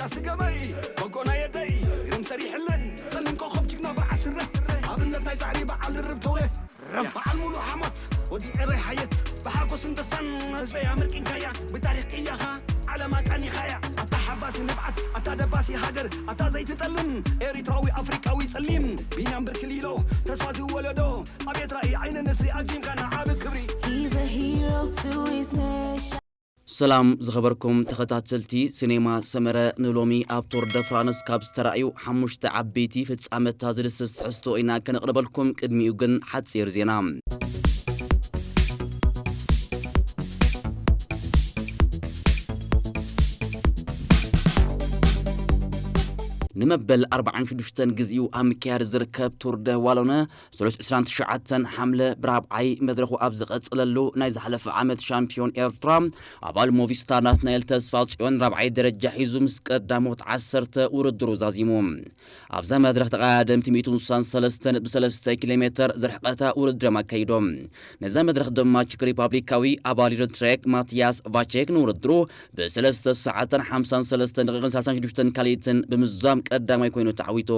ዳስ ገበይ በጎና የደይ ግርም ሰሪሕለን ጸሊም ኮኸብ ጅግና በዓል ስረ ኣብነት ናይ ዛዕሪ በዓል ርብ ተውለ በዓል ሙሉ ሓሞት ወዲ ዕረይ ሓየት ብሓጎስን ደስታን ህዝበይ ኣመርቂንካያ ብታሪኽ ቅያኻ ዓለም ኣቃኒኻያ ኣታ ሓባሲ ንብዓት ኣታ ደባሲ ሃገር ኣታ ዘይትጠልም ኤሪትራዊ ኣፍሪቃዊ ጸሊም ቢንያም ብርክሊሎ ተስፋ ዝወለዶ ኣቤት ራእይ ዓይኒ ንስሪ ኣግዚምካ ንዓቢ ክብሪ He's a hero to his nation. ሰላም ዝኸበርኩም ተኸታተልቲ ሲኔማ ሰመረ፣ ንሎሚ ኣብ ቱር ደ ፍራንስ ካብ ዝተራእዩ ሓሙሽተ ዓበይቲ ፍጻመታት ዝድስስ ትሕዝቶ ኢና ከነቕርበልኩም። ቅድሚኡ ግን ሓጺር ዜና። ንመበል ኣርባዓን ሽዱሽተን ግዜኡ ኣብ ምክያድ ዝርከብ ቱር ደ ዋሎነ ሰሉስ ዕስራን ትሽዓተን ሓምለ ብራብዓይ መድረኹ ኣብ ዝቐጸለሉ ናይ ዝሓለፈ ዓመት ሻምፒዮን ኤርትራ ኣባል ሞቪስታር ናትናኤል ተስፋጽዮን ራብዓይ ደረጃ ሒዙ ምስ ቀዳሞት ዓሰርተ ውድድሩ ዛዚሙ። ኣብዛ መድረኽ ተቐዳደምቲ ሚእትን ስሳን ሰለስተን ነጥቢ ሰለስተ ኪሎ ሜተር ዝርሕቐታ ውድድሮም ኣካይዶም። ነዛ መድረኽ ድማ ቺክ ሪፓብሊካዊ ኣባል ዩሮ ትሬክ ማቲያስ ቫቼክ ንውድድሩ ብሰለስተ ሰዓትን ሓምሳን ሰለስተን ደቂቕን ሰላሳን ሽዱሽተን ካልኢትን ብምዝዛም ቀዳማይ ኮይኑ ተዓዊቱ።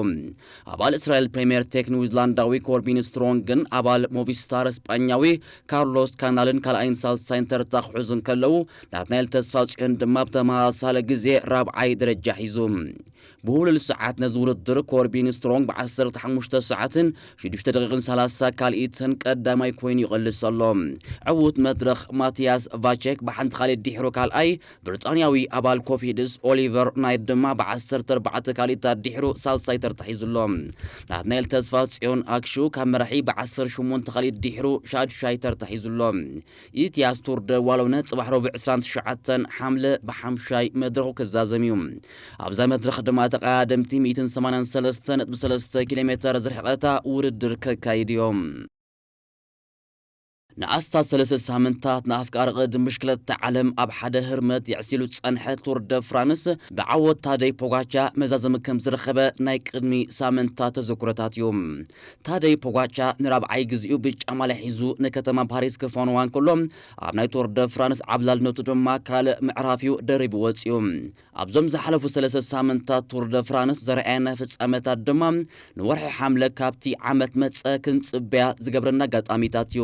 ኣባል እስራኤል ፕሪምየር ቴክ ኒውዚላንዳዊ ኮርቢን ስትሮንግን ኣባል ሞቪስታር ስጳኛዊ ካርሎስ ካናልን ካልኣይን ሳልሳይን ተርታ ክሕዙ እንከለዉ፣ ናትናኤል ተስፋጽዮን ድማ ብተመሳሳሊ ግዜ ራብዓይ ደረጃ ሒዙ። ብህሉል ሰዓት ነዚ ውድድር ኮርቢን ስትሮንግ ብዓሰርተ ሓሙሽተ ሰዓትን ሽዱሽተ ደቂቕን ሰላሳ ካልኢትን ቀዳማይ ኮይኑ ይቕልስ ኣሎ። ዕዉት መድረኽ ማቲያስ ቫቼክ ብሓንቲ ካልኢት ድሒሩ ካልኣይ፣ ብሪጣንያዊ ኣባል ኮፊድስ ኦሊቨር ናይት ድማ ብዓሰርተ ኣርባዕተ ካልኢት ኣድሒሩ ሳልሳይ ተርታ ሒዙ ኣሎ። ናትናኤል ተስፋጽዮን ኣክሹ ካብ መራሒ ብዓሰርተ ሸሞንተ ካልኢት ድሒሩ ሻድሻይ ተርታ ሒዙ ኣሎ። ኢትያስ ቱር ደ ዋሎነ ጽባሕ ረቡዕ ዕስራን ትሽዓተን ሓምለ ብሓምሻይ መድረኹ ክዛዘም እዩ። ኣብዛ መድረኽ ድማ ተቐዳደምቲ ሚእትን ሰማንያን ሰለስተን ነጥቢ ሰለስተ ኪሎ ሜተር ዝርሕቐታ ውድድር ከካይድ እዮም። ንኣስታት ሰለስተ ሳምንታት ንኣፍቃሪ ቅድድም ብሽክለታ ዓለም ኣብ ሓደ ህርመት የዕሲሉ ዝጸንሐ ቱር ደ ፍራንስ ብዓወት ታደይ ፖጋቻ መዛዘሚ ከም ዝረኸበ ናይ ቅድሚ ሳምንታት ተዘክሮታት እዩ። ታደይ ፖጋቻ ንራብዓይ ግዜኡ ብጫ ማልያ ሒዙ ንከተማ ፓሪስ ክፋንዋ እንከሎ፣ ኣብ ናይ ቱር ደ ፍራንስ ዓብላልነቱ ድማ ካልእ ምዕራፍ እዩ ደሪቡ ወጺኡ። ኣብዞም ዝሓለፉ ሰለስተ ሳምንታት ቱር ደ ፍራንስ ዘርኣየና ፍጻመታት ድማ ንወርሒ ሓምለ ካብቲ ዓመት መጸ ክንጽበያ ዝገብረና ኣጋጣሚታት እዩ።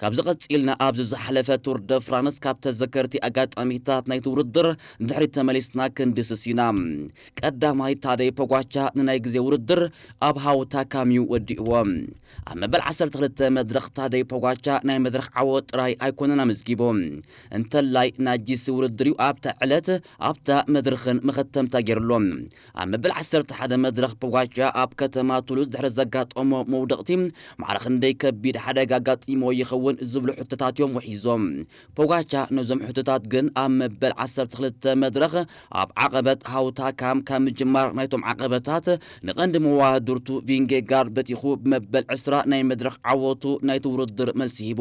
ካብዚ ቀጺልና ኣብዚ ዝሓለፈ ቱር ደ ፍራንስ ካብ ተዘከርቲ ኣጋጣሚታት ናይቲ ውድድር ንድሕሪት ተመሊስና ክንድስስ ኢና። ቀዳማይ ታደይ ፖጋቻ ንናይ ግዜ ውድድር ኣብ ሃውታ ካምዩ ወዲእዎ። ኣብ መበል ዓሰርተ ክልተ መድረኽ ታደይ ፖጋቻ ናይ መድረኽ ዓወት ጥራይ ኣይኮነን ኣመዝጊቡ። እንተላይ ናጂሲ ውድድር እዩ ኣብታ ዕለት ኣብታ መድረኽን መኸተምታ ገይሩሎ። ኣብ መበል ዓሰርተ ሓደ መድረኽ ፖጋቻ ኣብ ከተማ ቱሉዝ ድሕሪ ዘጋጠሞ መውደቕቲ ማዕረ ክንደይ ከቢድ ሓደጋ ኣጋጢሞ ይኸውን ዝብሉ ሕቶታት እዮም ውሒዞም። ፖጋቻ ነዞም ሕቶታት ግን ኣብ መበል ዓሰርተ ክልተ መድረኽ ኣብ ዓቐበት ሃውታ ካም ካብ ምጅማር ናይቶም ዓቐበታት ንቐንዲ መዋድርቱ ቪንጌጋርድ በቲኹ ብመበል ዕስራ ናይ መድረኽ ዓወቱ ናይቲ ውድድር መልሲ ሂቡ።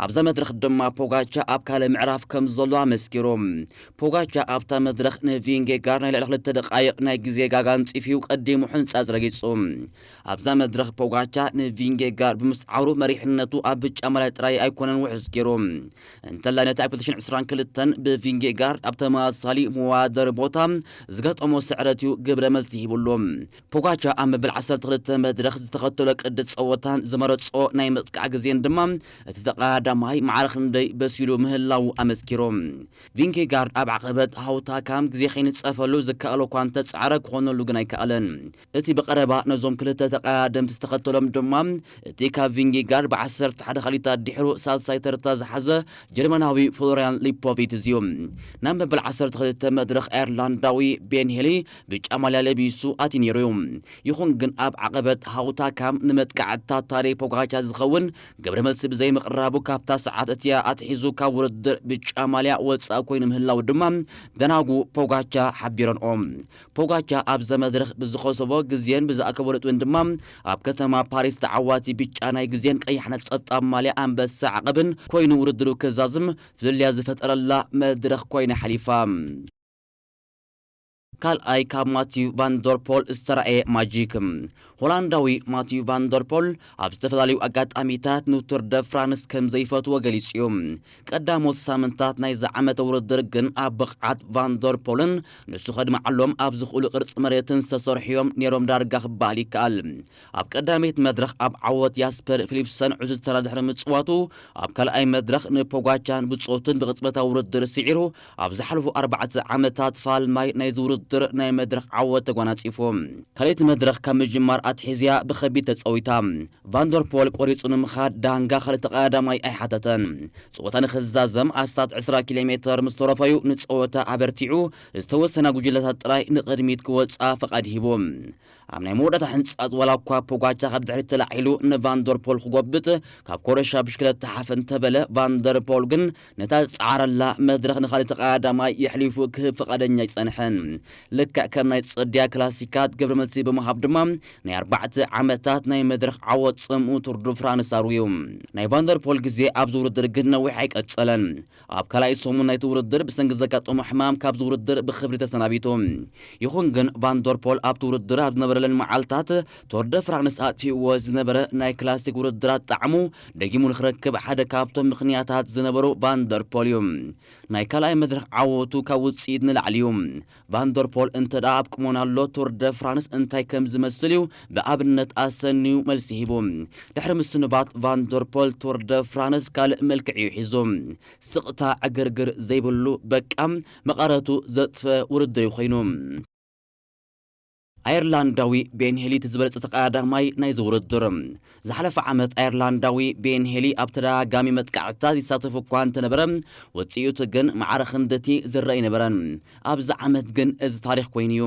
ኣብዛ መድረኽ ድማ ፖጋቻ ኣብ ካልእ ምዕራፍ ከም ዘሎ ኣመስኪሩ። ፖጋቻ ኣብታ መድረኽ ንቪንጌጋርድ ናይ ልዕሊ ክልተ ደቃይቕ ናይ ግዜ ጋጋ ኣንጺፉ ቀዲሙ ሕንጻጽ ረጊጹ። ኣብዛ መድረኽ ፖጋቻ ንቪንጌጋርድ ብምስዓሩ መሪሕነቱ ኣብ ብጫ ማልያ ጥራይ ኣይኮነን ውሑስ ገይሩ። እንተላይ ነቲ ኣብ ክልተ ሽሕን ዕስራን ክልተን ብቪንጌጋርድ ኣብ ተመሳሳሊ መወዳደሪ ቦታ ዝገጠሞ ስዕረት እዩ ግብረ መልሲ ሂብሉ። ፖጋቻ ኣብ መበል ዓሰርተ ክልተ መድረኽ ዝተኸተሎ ቅዲ ጸወታን ዝመረጾ ናይ ምጥቃዕ ግዜን ድማ እቲ ተቐዳዳማይ ማዕረ ክንደይ በሲሉ ምህላዉ ኣመስኪሩ። ቪንጌጋርድ ኣብ ዓቐበት ሃውታካም ግዜ ከይንጸፈሉ ዝከኣሎ እኳ እንተጸዕረ ክኾነሉ ግን ኣይከኣለን። እቲ ብቐረባ ነዞም ክልተ ተቐዳደምቲ ዝተኸተሎም ድማ እቲ ካብ ቪንጌጋርድ ብዓሰርተ ሓደ ካልኢታት ድሕሩ ሳልሳይ ተርታ ዝሓዘ ጀርመናዊ ፍሎርያን ሊፖቪትዝ እዩ። ናብ መበል ዓሰርተ ክልተ መድረኽ ኣየርላንዳዊ ቤን ሄሊ ብጫ ማልያ ለቢሱ ኣትዩ ነይሩ እዩ። ይኹን ግን ኣብ ዓቐበት ሃውታካም ንመጥቃዕትታት ታደይ ፖጋቻ ዝኸውን ግብረ መልሲ ብዘይምቕራቡ ካብታ ሰዓት እቲኣ ኣትሒዙ ካብ ውድድር ብጫ ማልያ ወጻኢ ኮይኑ ምህላው ድማ ደናጉ ፖጋቻ ሓቢረንኦ። ፖጋቻ ኣብዛ መድረኽ ብዝኸሰቦ ግዜን ብዝኣከቦ ነጥብን ድማ ኣብ ከተማ ፓሪስ ተዓዋቲ ብጫ ናይ ግዜን ቀይሕ ነጸብጣብ ማልያ ኣንበሳ ዓቐብን ኮይኑ ውድድሩ ክዛዝም ፍልልያ ዝፈጠረላ መድረኽ ኮይና ሓሊፋ። ካልኣይ ካብ ማቲዩ ቫንደርፖል ዝተራእየ ማጂክ። ፖላንዳዊ ማቲዩ ቫንደርፖል ኣብ ዝተፈላለዩ ኣጋጣሚታት ንቱር ደ ፍራንስ ከም ዘይፈትዎ ገሊጹ እዩ። ቀዳሞት ሳምንታት ናይዚ ዓመተ ውድድር ግን ኣብ ብቕዓት ቫንደርፖልን ንሱ ከድምዓሎም ኣብ ዝኽእሉ ቅርጺ መሬትን ዝተሰርሑ እዮም ነይሮም ዳርጋ ክበሃል ይከኣል። ኣብ ቀዳመይቲ መድረኽ ኣብ ዓወት ያስፐር ፊሊፕሰን ዕዙዝተራ ድሕሪ ምጽዋቱ፣ ኣብ ካልኣይ መድረኽ ንፖጋቻን ብጾቱን ብቕጽበታዊ ውድድር ስዒሩ፣ ኣብ ዝሓለፉ ኣርባዕተ ዓመታት ፋልማይ ናይዚ ውድድር ናይ መድረኽ ዓወት ተጓናጺፉ። ካልኣይቲ መድረኽ ካብ ምጅማር ኣትሒዝያ ብኸቢድ ተጸዊታ። ቫንደርፖል ቆሪጹ ንምኻድ ዳንጋ ካልእ ተቐዳዳማይ ኣይሓተተን። ጸወታ ንኽዛዘም ኣስታት ዕስራ ኪሎ ሜተር ምስ ተረፈዩ ንጸወታ ኣበርቲዑ ዝተወሰና ጉጅለታት ጥራይ ንቕድሚት ክወጻ ፈቓድ ሂቡ። ኣብ ናይ መወዳእታ ሕንጻጽ ዋላ እኳ ፖጋቻ ካብ ድሕሪት ተላዒሉ ንቫንደርፖል ክጎብጥ ካብ ኮረሻ ብሽክለታ ሓፍ እንተበለ፣ ቫንደርፖል ግን ነታ ዝጸዓረላ መድረኽ ንኻልእ ተቐዳዳማይ የሕሊፉ ክህብ ፈቓደኛ ኣይጸንሐን። ልክዕ ከም ናይ ጽድያ ክላሲካት ግብረ መልሲ ብምሃብ ድማ ናይ ኣርባዕተ ዓመታት ናይ መድረኽ ዓወት ጽምኡ ቱር ዱ ፍራንስ ኣርውዩ። ናይ ቫንደርፖል ግዜ ኣብዚ ውድድር ግን ነዊሕ ኣይቀጸለን። ኣብ ካልኣይ ሰሙን ናይቲ ውድድር ብሰንኪ ዘጋጠሞ ሕማም ካብዚ ውድድር ብኽብሪ ተሰናቢቱ። ይኹን ግን ቫንደርፖል ኣብቲ ውድድር ኣብ ዝነበረለን መዓልታት ቶር ደ ፍራንስ ኣጥፊእዎ ዝነበረ ናይ ክላሲክ ውድድራት ጣዕሙ ደጊሙ ንክረክብ ሓደ ካብቶም ምኽንያታት ዝነበሩ ቫንደርፖል እዩ። ናይ ካልኣይ መድረኽ ዓወቱ ካብ ውጽኢት ንላዕሊ እዩ። ቫንደርፖል እንተ ደኣ ኣብ ቅሞና ኣሎ ቱር ደ ፍራንስ እንታይ ከም ዝመስል እዩ ብኣብነት ኣሰንዩ መልሲ ሂቡ። ድሕሪ ምስንባት ቫንደርፖል ቱር ደ ፍራንስ ካልእ መልክዕ እዩ ሒዙ። ስቕታ ዕግርግር ዘይብሉ በቃ መቐረቱ ዘጥፈ ውድድር እዩ ኮይኑ። ኣየርላንዳዊ ቤን ሄሊ እቲ ዝበለጸ ተቐዳዳማይ ናይዚ ውድድር። ዝሓለፈ ዓመት ኣየርላንዳዊ ቤን ሄሊ ኣብ ተደጋጋሚ መጥቃዕትታት ይሳተፍ እኳ እንተነበረ፣ ውጽኢቱ ግን ማዕረ ክንድቲ ዝረአ ኣይነበረን። ኣብዚ ዓመት ግን እዚ ታሪኽ ኮይኑ እዩ።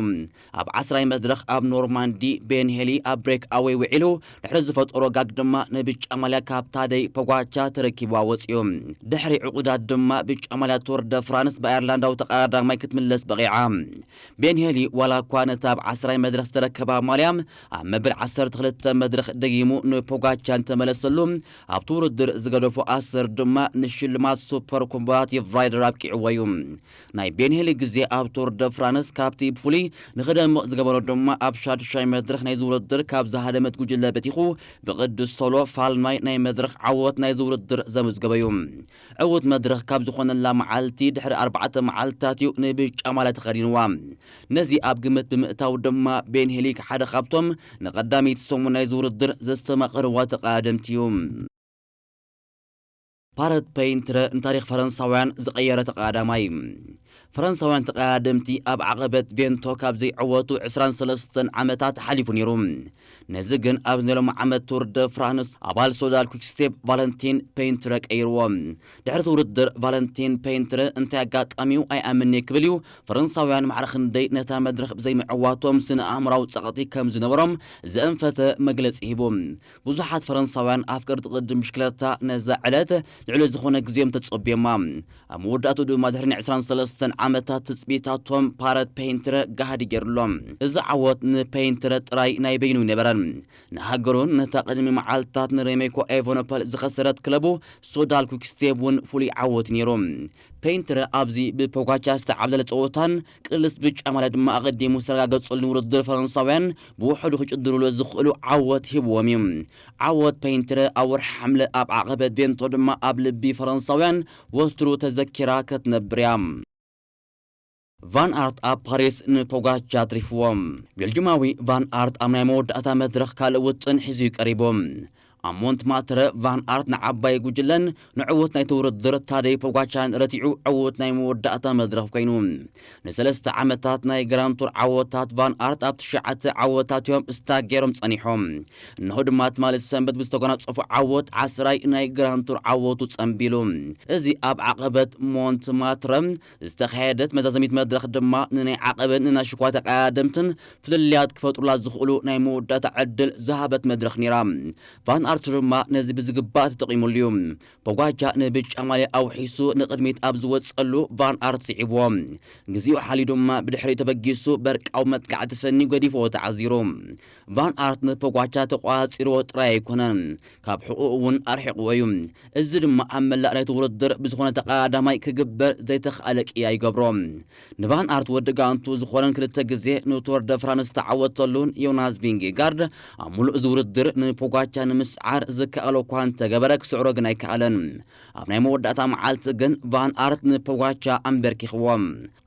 ኣብ ዓስራይ መድረኽ ኣብ ኖርማንዲ፣ ቤን ሄሊ ኣብ ብሬክ ኣዌይ ውዒሉ ድሕሪ ዝፈጠሮ ጋግ ድማ ንብጫ ማልያ ካብ ታደይ ፖጋቻ ተረኪብዋ ወጺኡ። ድሕሪ ዕቁዳት ድማ ብጫ ማልያ ቱር ደ ፍራንስ ብኣየርላንዳዊ ተቐዳዳማይ ክትምለስ በቒዓ። ቤን ሄሊ ዋላ እኳ ነታ ኣብ ዓስራይ መድረኽ ዝተረከባ ማልያ ኣብ መበል ዓሰርተ ክልተ መድረኽ ደጊሙ ንፖጋቻ እንተመለሰሉ፣ ኣብቲ ውድድር ዝገደፎ ኣሰር ድማ ንሽልማት ሱፐር ኮምባቲቭ ራይደር ኣብቂዕዎ እዩ። ናይ ቤን ሄሊ ግዜ ኣብ ቱር ደ ፍራንስ ካብቲ ብፍሉይ ንኽደምቕ ዝገበሮ ድማ ኣብ ሻድሻይ መድረኽ ናይዚ ውድድር ካብ ዝሃደመት ጉጅለ በቲኹ ብቕዱስ ሶሎ ፋልማይ ናይ መድረኽ ዓወት ናይዚ ውድድር ዘመዝገበ እዩ። ዕዉት መድረኽ ካብ ዝኾነላ መዓልቲ ድሕሪ ኣርባዕተ መዓልትታት እዩ ንብጫ ማልያ ተኸዲንዋ። ነዚ ኣብ ግምት ብምእታው ድማ ቤን ሄሊ ሓደ ካብቶም ንቐዳመይቲ ሰሙን ናይዚ ውድድር ዘስተማቐርዋ ተቐዳደምቲ እዩ። ፓረት ፔይንትረ ንታሪኽ ፈረንሳውያን ዝቐየረ ተቐዳዳማይ። ፈረንሳውያን ተቐዳደምቲ ኣብ ዓቐበት ቬንቶ ካብ ዘይዕወቱ ዕስራን ሰለስተን ዓመታት ሓሊፉ ነይሩ። ነዚ ግን ኣብዚ ናይ ሎሚ ዓመት ቱር ደ ፍራንስ ኣባል ሶዳል ኩክስቴፕ ቫለንቲን ፔይንትረ ቀይርዎ። ድሕሪ እቲ ውድድር ቫለንቲን ፔይንትረ እንታይ ኣጋጣሚኡ ኣይኣምን'የ ክብል እዩ ፈረንሳውያን ማዕረ ክንደይ ነታ መድረኽ ብዘይምዕዋቶም ስነ ኣእምራዊ ጸቕጢ ከም ዝነበሮም ዘእንፈተ መግለጺ ሂቡ። ብዙሓት ፈረንሳውያን ኣፍቀርቲ ቅድድም ብሽክለታ ነዛ ዕለት ልዕሊ ዝኾነ ግዜኦም ተጸብዮማ። ኣብ መወዳእትኡ ድማ ድሕሪ ናይ ዕስራን ሰለስተን ዓመታት ትጽቢታቶም ፓረት ፔይንትረ ጋህዲ ገይሩሎም። እዚ ዓወት ንፔይንትረ ጥራይ ናይ በይኑ ኣይነበረን። ንሃገሩን ነታ ቅድሚ መዓልታት ንሬሜኮ ኤቨኖፐል ዝኸሰረት ክለቡ ሶዳል ኩክስቴፕ እውን ፍሉይ ዓወት ነይሩ። ፔይንትረ ኣብዚ ብፖጋቻ ዝተዓብለለ ጸወታን ቅልስ ብጫ ማልያ ድማ ኣቐዲሙ ዝተረጋገጸሉ ውድድር ፈረንሳውያን ብውሕዱ ክጭድርሉ ዝኽእሉ ዓወት ሂብዎም እዩ። ዓወት ፔይንትረ ኣብ ወርሒ ሓምለ ኣብ ዓቐበት ቬንቶ ድማ ኣብ ልቢ ፈረንሳውያን ወትሩ ተዘኪራ ክትነብር እያ። ቫን ኣርት ኣብ ፓሪስ ንፖጋቻ ኣትሪፍዎም። ቤልጅማዊ ቫን ኣርት ኣብ ናይ መወዳእታ መድረኽ ካልእ ውጥን ሒዙ እዩ ቀሪቡ። ኣብ ሞንት ማትረ ቫን ኣርት ንዓባይ ጉጅለን ንዕውት ናይቲ ውድድር ታደይ ፖጋቻን ረቲዑ ዕውት ናይ መወዳእታ መድረኽ ኮይኑ። ንሰለስተ ዓመታት ናይ ግራንድ ቱር ዓወታት ቫን ኣርት ኣብ ትሽዓተ ዓወታት እዮም ስታክ ገይሮም ጸኒሖም። እንሆ ድማ ትማሊ ሰንበት ብዝተጎናጸፉ ዓወት ዓስራይ ናይ ግራንድ ቱር ዓወቱ ጸንቢሉ። እዚ ኣብ ዓቐበት ሞንት ማትረ ዝተኻየደት መዛዘሚት መድረኽ ድማ ንናይ ዓቐብን ንናይ ሽኳ ተቐዳደምትን ፍልልያት ክፈጥሩላ ዝኽእሉ ናይ መወዳእታ ዕድል ዝሃበት መድረኽ ነይራ። ቫን ኣርት ድማ ነዚ ብዝግባእ ተጠቒሙሉ እዩ። ፖጓቻ ንብጫ ማልያ ኣውሒሱ ንቕድሚት ኣብ ዝወጸሉ ቫን ኣርት ስዒብዎ። ግዜኡ ሓልዩ ድማ ብድሕሪኡ ተበጊሱ በርቃዊ መጥቃዕቲ ፈንዩ ገዲፍዎ ተዓዚሩ። ቫን ኣርት ንፖጓቻ ተቋጺርዎ ጥራይ ኣይኮነን፣ ካብ ሕቑኡ እውን ኣርሒቕዎ እዩ። እዚ ድማ ኣብ መላእ ናይቲ ውድድር ብዝኾነ ተቐዳዳማይ ክግበር ዘይተኽኣለ ቅያ ይገብሮ። ንቫን ኣርት ወዲ ጋንቱ ዝኾነን ክልተ ግዜ ንቱር ደ ፍራንስ ዝተዓወተሉን ዮናስ ቪንጌጋርድ ኣብ ሙሉእ እዚ ውድድር ንፖጓቻ ንምስዓር ዝከኣሎ እኳ እንተገበረ ክስዕሮ ግን ኣይከኣለን። ኣብ ናይ መወዳእታ መዓልቲ ግን ቫን ኣርት ንፖጓቻ ኣንበርኪኽዎ።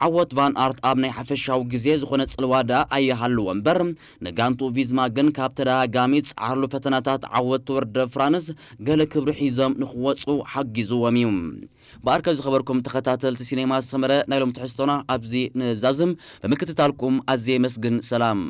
ዓወት ቫን ኣርት ኣብ ናይ ሓፈሻዊ ግዜ ዝኾነ ጽልዋ ደኣ ኣይሃልዎ እምበር ንጋንቱ ቪዝማ ግን ካብ ተደጋጋሚ ዝጸዓርሉ ፈተናታት ዓወት ቱር ደ ፍራንስ ገለ ክብሪ ሒዞም ንኽወጹ ሓጊዝዎም እዩ። ብኣርከ ዝኸበርኩም ተኸታተልቲ ሲኔማ ሰመረ ናይ ሎም ትሕዝቶና ኣብዚ ንዛዝም ብምክትታልኩም ኣዝየ መስግን ሰላም።